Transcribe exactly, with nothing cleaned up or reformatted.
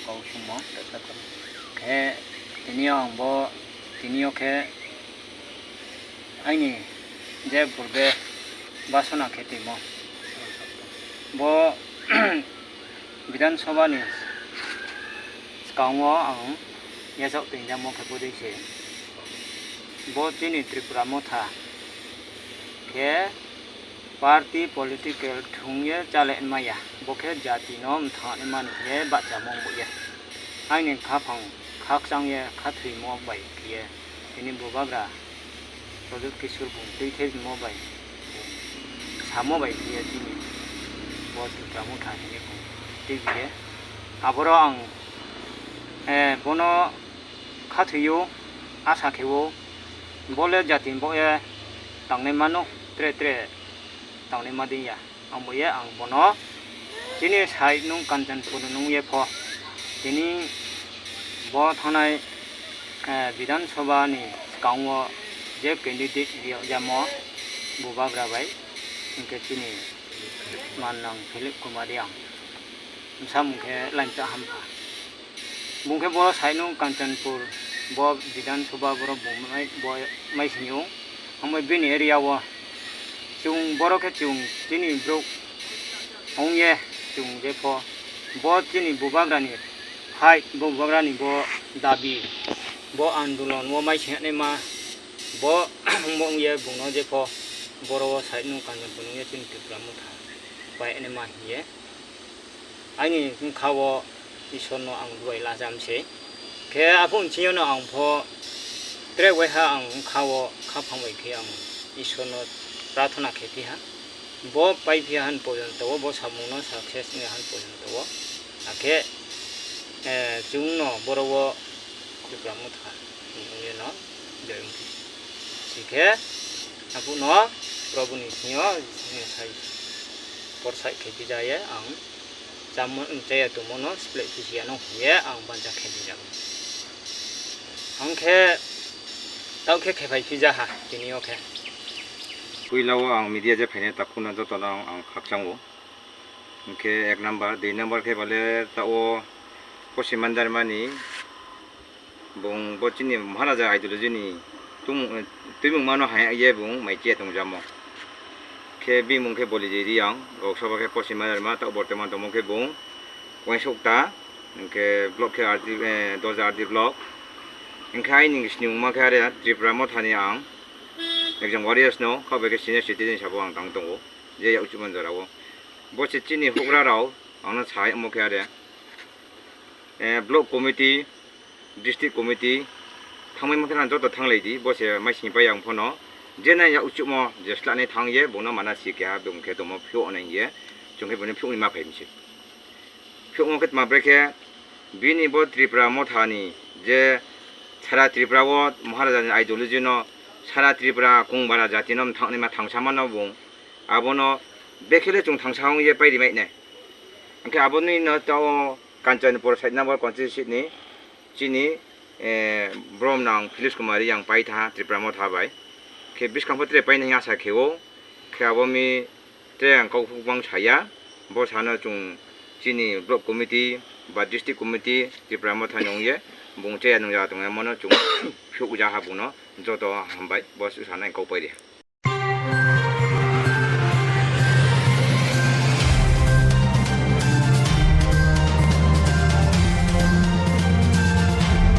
Kok songmo. Khe tini o ang bo, tini o khe aini je purbe basona khe timo. Bo Bidhan Sabha ni swkango ang yachak twi jamo khe bwdwi se. Bo chini Tripura Motha khe party political thwngye chale maya, bo khe jati no mthang mani khe bahchamung bo ya. Aini khaphang khakchang ye khathwimo bai khe tini bubagra Pradyot Kishore bung twi thebimo bai, bung samo bai khe tini bo Tripura Motha hini bung twi biye. Aboro ang, eh, bono khathwio, asa khe-o, bo le jati bo ye tangnai mano, tre tre tangnai ma di ya. Ang bo ye ang bono chini side nung Kanchanpur nung ye pho. Tini bo thanai, eh, Bidhan Sabha ni swkango je candidate riyok jamo bubagra bai, hwnkhe chini mannang Philip Kumar Reang. Bwsa mung khe Laincha Hampha. Bung khe bo side nung Kanchanpur, bo Bidhan Sabha borok bung mai, bo mai sini o. Ang bai bini area o. Chwng borok khe chwng chini borok ong ye chwng je pho. Bo chini bubagra ni fight, bo bubagra ni bo dabi, bo andolon o mai sini ma bo ong ye bung no je pho. Borok o side nung Kanchanpur nung ye chini Tripura Motha pai ene ma hiye. Aini wngkha o Isorno ang duai lajam se. Khe aphung chiyano ang pho tre waiha ang wngkha o khaphang bai khe ang Isorno prathana khe phiha. Bo pai phiya han porjonto o, bo samungno success wngya han porjonto o. Akhe, eh, chwngno borok o Tripura Motha ni wngwi no joyong khe. Sikhe aphukno Probuni thwio sai porsai khe phijaye ang chamung chaya tongmano split phisiya no hwnwi ang banja khe phijago. Hwnkhe tao khe khephai phijaha tini o khe. Puila o ang media je phainai takhukno jotono ang khakchango. Hwnkhe ek number, dui number khe bale ta o Poschim Mandarmani bung bo chini Maharaja ideology ni tung-, twimung mano hai ye bung mai kiya tongjamo. Khe bimung khe Boliji Reang, Lok Sabha khe Poschim Mandarma, ta o bortoman tongmo khe bung uansuk ta, hwnkhe block khe R D, eh, Doja R D block. Hwnkhe aini snimungma khe are Tripura Mothani ang ekjon warriors no, kha bai khe senior citizen sabo ang tang tongo, je yak chuman jora o. Bo se chini hugra rao, ang no sai omo khe are, eh, block committee, district committee, thangmai mankhe joto thanglai di, bo se mai sini pai ang phono, je nai yak chumo, je sla nai thang ye, bono mana si keha, bung khe tomo phio nai ye, chung khe bono phio ni ma phai misi. Phio mo khe tma bre khe, bini bo Tripura Mothani, je sara Tripura o Maharaja ni ideology no, sara Tripura Kongbara jati no thang ni ma thangsa mano bung, abono bekhele chung thangsa ong ye pai ri mai nai. Hwnkhe aboni no tao Kanchanpur side number constituency ni chini, eh, brom nang Philip Kumar Reang pai tha Tripura Motha bai. Khe bwskang pho tre pai nai asa khe o. Khe abo mi tre ang kok bang saya. Bo sano chung chini block committee ba district committee Tripura Motha ni ong ye bung chaya nung ya tong ya mono chung phuk ja ha bung no joto hambai. Bo sana kok pai ri.